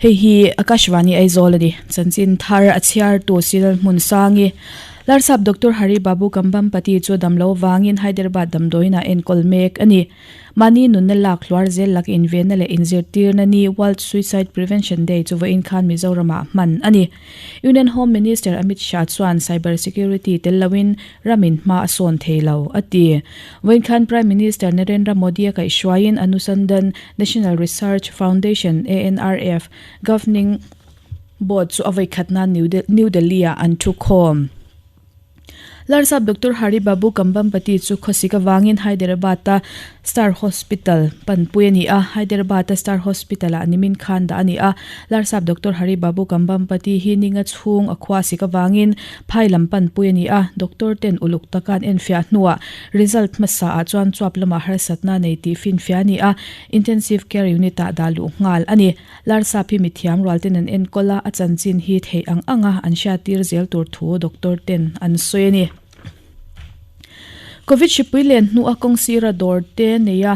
Hei hi Akashvani Aizawl a ni. Chanchin thar a chhiartu Sinal Hmunsangi, Larsap Doctor Hari Babu Kambhampati chu damlo vangin Hyderabad damdawiin ah enkawl mek a ni. Mahni nunna lak hluar zel lak invenna leh inzirtirna ni World Suicide Prevention Day chu vawiin khan Mizoramah hman a ni. Union Home Minister Amit Shah chuan cyber security tel loin ramin hma a sawn thei lo, a ti. Vawiin khan Prime Minister Narendra Modi a kaihhruaiin Anusandhan National Research Foundation, ANRF, Governing Board chu a vawikhat nan New Delhi-ah an thu khawm. Larsap Doctor Hari Babu Kambhampati chu khawsik avangin Hyderabad-a Star Hospital panpui a ni a, Hyderabad-a Star Hospital-ah nimin khan dah a ni a. Larsap Doctor Hari Babu Kambhampati hi ninga chhung a khuasik avangin phai lam panpui a ni a, doctor ten uluk taka an enfiah hnuah result hmasa ah chuan chuap lamah harsatna nei tih finfiah a ni a, Intensive Care Unit-ah dah luh nghal a ni. Larsap hi mithiam rual ten an enkawl a, a chanchin hi theih ang anga an hriattir zel tur thu doctor ten an sawi a ni. Covid hripui len hnua kawng sira dawr te neia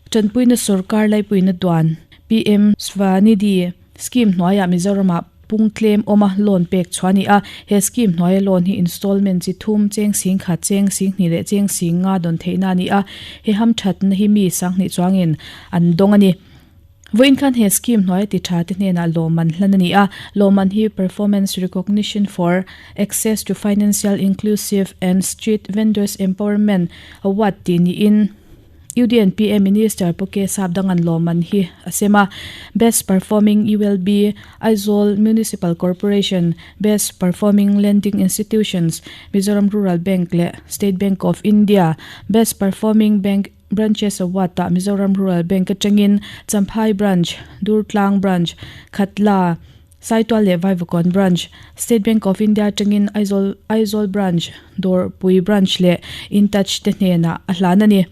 tanpuina sorkar laipuina duan PM Svanidhi scheme hnuaiah Mizoramah pung tlem awma loan pek chhuah a ni a. He scheme hnuaia loan hi installment chi thum, cheng sing khat, cheng sing hnih leh cheng sing nga dawn theihna a ni a. He hamthatna hi mi sanghnih chuangin an dawng a ni. Vawiin khan he scheme hnuaia ti tha te hnenah lawmman hlan a ni a, lawmman hi Performance Recognition for Access to Financial Inclusive and Street Vendors Empowerment Award tih niin UDNPA Minister Pu K Sapdanga'n lawmman hi a sem a. Best Performing ULB, Aizawl Municipal Corporation, Best Performing Lending Institutions, Mizoram Rural Bank leh State Bank of India, Best Performing Bank Branches Award ah Mizoram Rural Bank atangin Champhai Branch, Durtlang Branch, Khatla, Saitual leh Vaivakawn Branch, State Bank of India atangin Aizawl Aizawl Branch, Dawrpui Branch leh InTouch te hnenah a hlan a ni.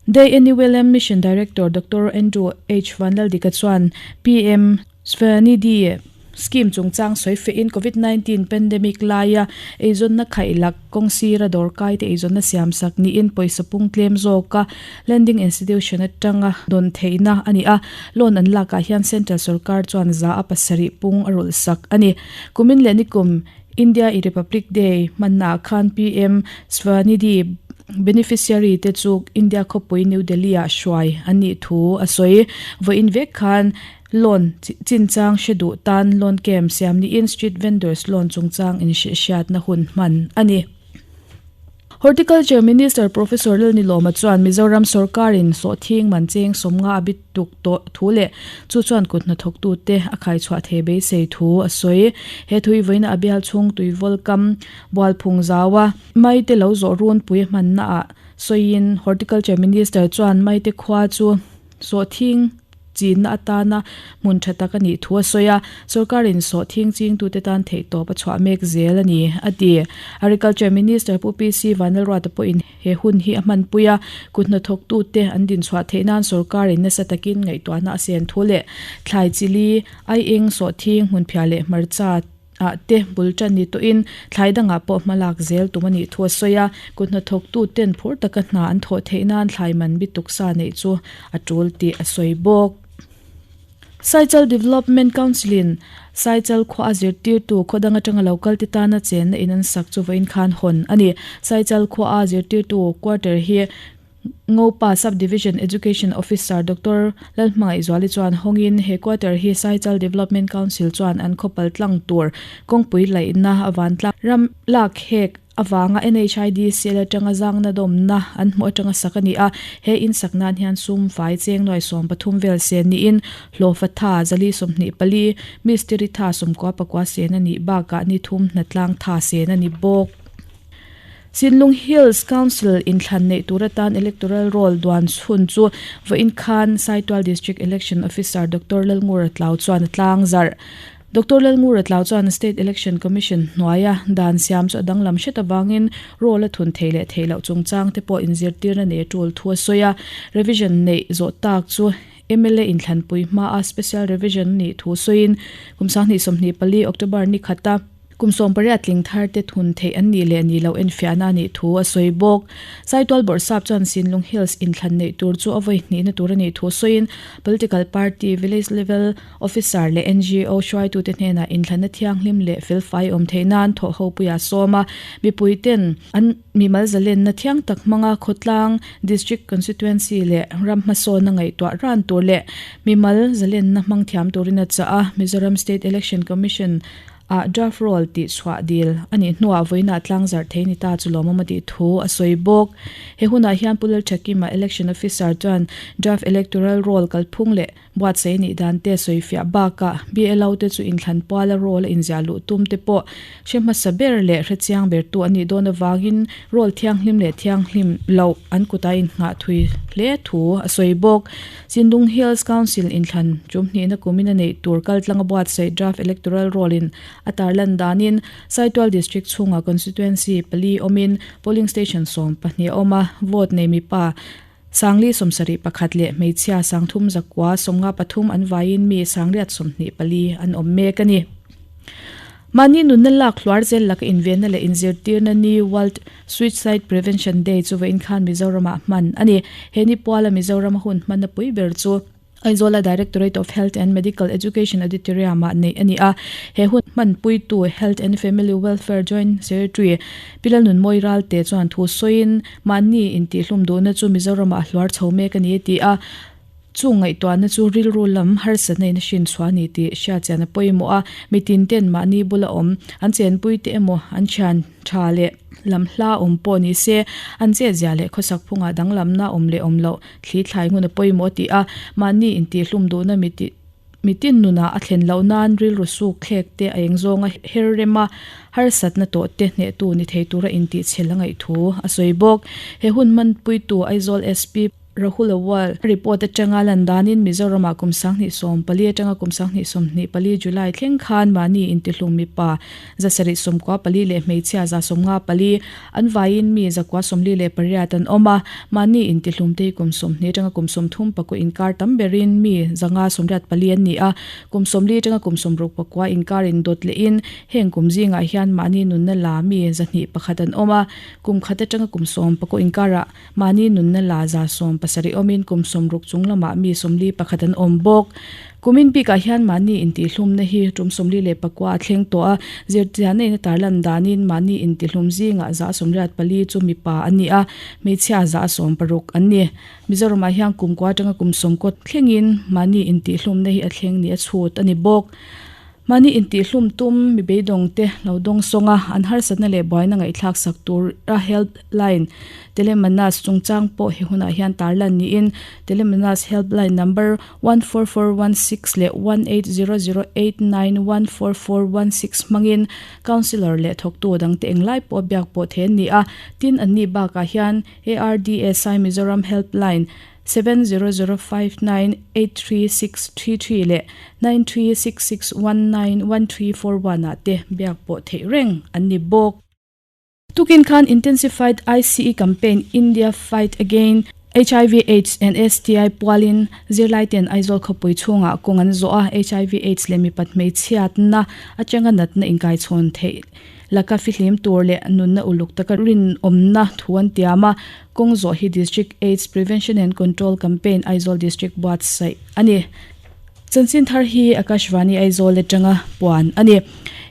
Day NULM Mission Director Doctor Andrew H Vanlaldika chuan PM Svanidhi scheme chungchang sawi fehin Covid 19 pandemic laia eizawnna khaihlak kawng sira dawrkai te eizawnna siamsak niin pawisa pung tlem zawka lending institution atanga dawn theihna a ni a, loan an lakah hian central sorkar chuan za a pasarih pung a rulhsak a ni. Kumin leh nikum India i Republic Day hmannaah khan PM Svanidhi beneficiary te chu India khawpui New Delhi ah hruai an nih thu a sawi. Vawiin vek khan Loan chinchang hre duh tan loan camp siam niin street vendors loan chungchang inhrehhriatna hun hman a ni. Horticulture Minister Professor Lalnilawma chuan Mizoram sawrkarin sawhthing man cheng sawmnga a bit tuk tawh thu leh chu chuan kut hnathawktute a khaichhuah thei beisei thu a sawi. He thui vawiina a bial chhung tuivawl kam bualphung zaua maite lo zawh runpui hmannaah sawiin Horticulture Minister chuan maite khua chu sawhthing chinna atana hmun tha tak a nih thu a sawi a, sorkarin sawhthing chingtute tan theihtawp a chhuah mek zel a ni, a ti. Agriculture Minister Pu PC Vanlalruata pawhin he hun hi a hmanpui a, kut hnathawktute an dinchhuah theih nan sorkarin nasa takin ngaihtuahna a sen thu leh thlai chili, aieng, sawhthing, hmunphiah leh hmarcha, ah te bul tan ni tawhin thlai dangah pawh hma lak zel tum a nih thu a sawi a, kut hnathawktu ten phur taka hna an thawh theih nan thlai man bi tuksa neih chu a tul tih a sawi bawk. Saichal Development Council in Saichal khua a zirtirtu khaw dang atanga lo kal te tana chenna in an sak chu vawiin khan hawn a ni. Saichal khua a zirtirtu quarter hi Ngopa Sub-Division Education Officer Doctor Lalhmangaihzuali chuan hawngin he quarter hi Saichal Development Council chuan an khawpal tlang tur kawngpui laihna a vantlang ram lak hek avanga NHIDCL atanga zangna dawmna an hmuh atanga sak a ni a, he in sak nan hian sum fai cheng nuai 13 vel sen niin hlawhfa tha zali 24, mistiri tha 90 pakua sen a nih bakah ni thum hnatlang tha sen a ni bawk. Sinlung Hills Council inthlan neih tur atan Electoral Roll duan chhun chu vawiin khan Saitual District Election Officer Doctor Lalngura Tlau chuan a tlang zarh. Doctor Lalngura Tlau chuan State Election Commission hnuaia dan siam chu a danglam hret avangin roll a thun thei leh theih loh chungchang te pawh inzirtirna nei a tul thu a sawi a. Revision neih zawh tak chu mla inthlanpui hmaa Special Revision a nih thu sawiin kum 2024 October ni khata. Kum 18 tling thar te thun theih an nih leh nih loh enfiahna a nih thu a sawi bawk. Saitual Bawrhsap chuan Sinlung Hills inthlan neih tur chu a vawi hnihna tur a nih thu sawiin Political Party, Village Level Officer leh ngo hruaitute hnenah inthlanna thianghlim leh felfai awm theih nan thawhhopuia sawm a, mipuiten an mimal zalenna thiang tak hmanga khawtlang, District Constituency leh ram hmasawnna ngaihtuah ran tur leh mimal zalenna hmang thiam turin a chah a, Mizoram State Election Commission ah draft roll tih chhuah dil a nih hnuah vawiinah tlangzarh thei ni ta chu lawmawm a tih thu a sawi bawk. He hunah hian Pu Lalthakima Election Officer chuan draft electoral roll kalphung leh buatsaih a nih dan te sawifiah bakah BLO te chu inthlan puala roll a inziah luh tum te pawh hre hmasa ber leh hre chiang bertu an nih dawn avangin roll thianghlim leh thianghlim loh an kutah innghah thui hle thu a sawi bawk. Sindung Hills Council inthlan tum hnihna kumin a neih tur kaltlanga buatsaih Draft Electoral Roll in a tarlan danin Saitual District chhungah Constituency pali awmin Polling Station 12 a awm a, vote nei mipa Sangli 71 leh hmeichhia Sangthum zakua 53 an vaiin mi Sangriat 24 an awm mek a ni. Mahni nunna lak hluar zel laka invenna leh inzirtirna ni World Suicide Prevention Day chu vawiin khan Mizoramah hman a ni. He ni puala Mizorama hun hmanna pui ber chu Aizawla Directorate of Health and Medical Education Auditorium-ah neih a ni a. He hun hmanpuitu Health and Family Welfare Joint Secretary Pi Lalnunmawi Ralte chuan thu sawiin mahni intihhlum duhna chu Mizoramah a hluar chho mek a ni a ti a. Chung ngaihtuahna chu rilru lam harsatna in a hrin chhuah a ni tih hriatchian a pawimawh a, mitin ten mahni bula awm, an chenpui te emaw, an thian tha leh lam hla awm pawh ni se, an chetzia leh khawsak phungah danglamna awm leh awm loh thli thlai ngun a pawimawh a ti a, mahni intihhlum duhna mitin nunah a thlen loh nan rilru suk thlek te a eng zawnga her rem a, harsatna tawh te hnehtu ni thei tura intihchhel a ngaih thu a sawi bawk. He hun hmanpuitu Aizawl SP. Rahul Awal report atanga lan danin Mizoramah kum 2014 atanga kum 2024 July thleng khan mahni intihlum mipa 794 leh hmeichhia 154 an vaiin mi 148 an awm a, mahni intihlum te hi kum 20 atanga kum 34 inkar tam berin mi 584 an ni a, kum 40 atanga kum 64 inkar indawt lehin heng kum zingah hian mahni nunna la mi 201 an awm a, kum khat atanga kum 19 inkarah Mahni nunna la 170 awmin kum 60 chung lamah mi 41 an awm bawk. Kumin bikah hian mahni intihlumna hi tum 49 a thleng tawh a, zirtianna in a tarlan danin mahni intihlum zingah 84 chu mipa an ni a, hmeichhia 60 an ni. Mizoramah hian kum kua atanga kum 90 thlengin mahni intihlumna hi a thleng ni a chhut a ni bawk. Mahni intihhlum tum mi beidawng te lo dawng sawng a, an harsatna leh buaina ngaihthlak sak tura helpline Telemanas chungchang pawh he hunah hian tarlan niin Telemanas helpline number 14416 leh 1800891441 hmangin counsellor leh thawktu dangte englai pawh biak pawh thei an ni a, tin anni bakah hian ARDSI Mizoram helpline 7005983633 leh 9366191341 ah te biak pawh theih reng an ni bawk. Tukin khan Intensified ICE Campaign India Fight Again HIV Aids and STI pualin zirlai ten Aizawl khawpui chhungah kawng an zawh a, HIV Aids leh mipat hmeichhiatna atanga natna inkaichhawn theih laka fihlim tur leh nunna uluk taka rinawmna thu an tiam a, kawng zawh hi District Aids Prevention and Control Campaign Aizawl District buatsaih a ni. Chanchin thar hi Akashvani Aizawl atanga puan a ni.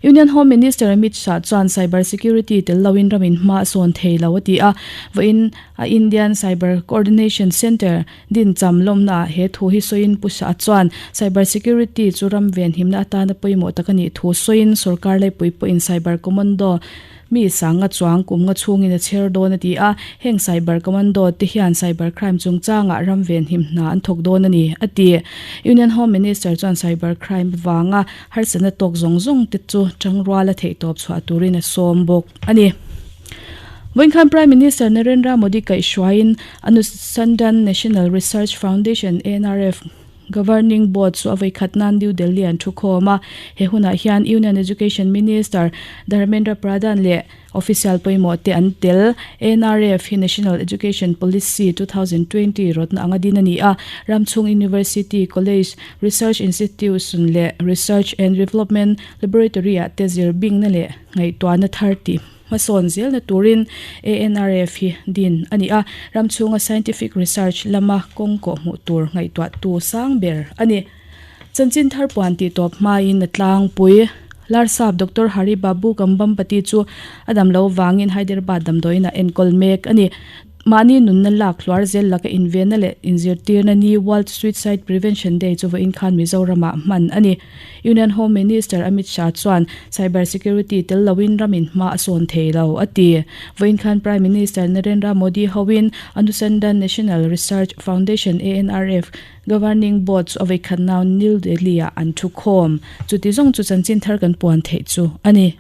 Union Home Minister Amit Shah chuan cyber security tel loin ramin hma a sawn thei lo a ti a, vawiin a Indian Cyber Coordination Centre Din cham lawmnaah he thu hi sawiin Pu Shah chuan cyber security chu ram venhimna atana pawimawh tak a nih thu sawiin sorkar laipui pawhin cyber commando mi sanga chuang kum nga chhungin a chher dawn a ti a, heng cyber commando te hian cyber crime chungchangah ram venhim hna an thawk dawn a ni a ti. Union Home Minister chuan cyber crime vanga harsatna tawk zawng zawng te chu tangruala theihtawp chhuah turin a sawm bawk a ni. Vawinkhan Prime Minister Narendra Modi kaihhruaiin Anusandhan National Research Foundation, ANRF, Governing Board chu a vawikhat nan New Delhi an thu khawm a. He hunah hian Union Education Minister Dharmendra Pradhan leh Official pawimawh te an tel. NRF hi National Education Policy 2020 rawtna anga din a ni a. Ramchhung University, College, Research Institution leh Research and Development Laboratory ah te zir bingna leh ngaihtuahna thar tih hmasawn zelna turin ANRF hi din a ni a. Ramchhunga scientific research lama kawng kawh hmuh tur ngaihtuahtu sang ber a ni. Chanchin thar puan tih tawp hmain a tlangpui. Larsap Doctor Hari Babu Kambhampati chu a dam lo vangin Hyderabad damdawiin ah enkawl mek a ni. Mahni nunna lak hluar zel laka invenna leh inzirtirna ni World Suicide Prevention Day chu vawiin khan Mizoramah hman a ni. Union Home Minister Amit Shah chuan cyber security tel loin ramin hma a sawn thei lo a ti. Vawiin khan Prime Minister Narendra Modi hoin Anusandhan National Research Foundation, ANRF, Governing Board chu a vawikhat nau New Delhi ah an thu khawm. Chuti zawng chu chanchin thar kan puan theih chu a ni.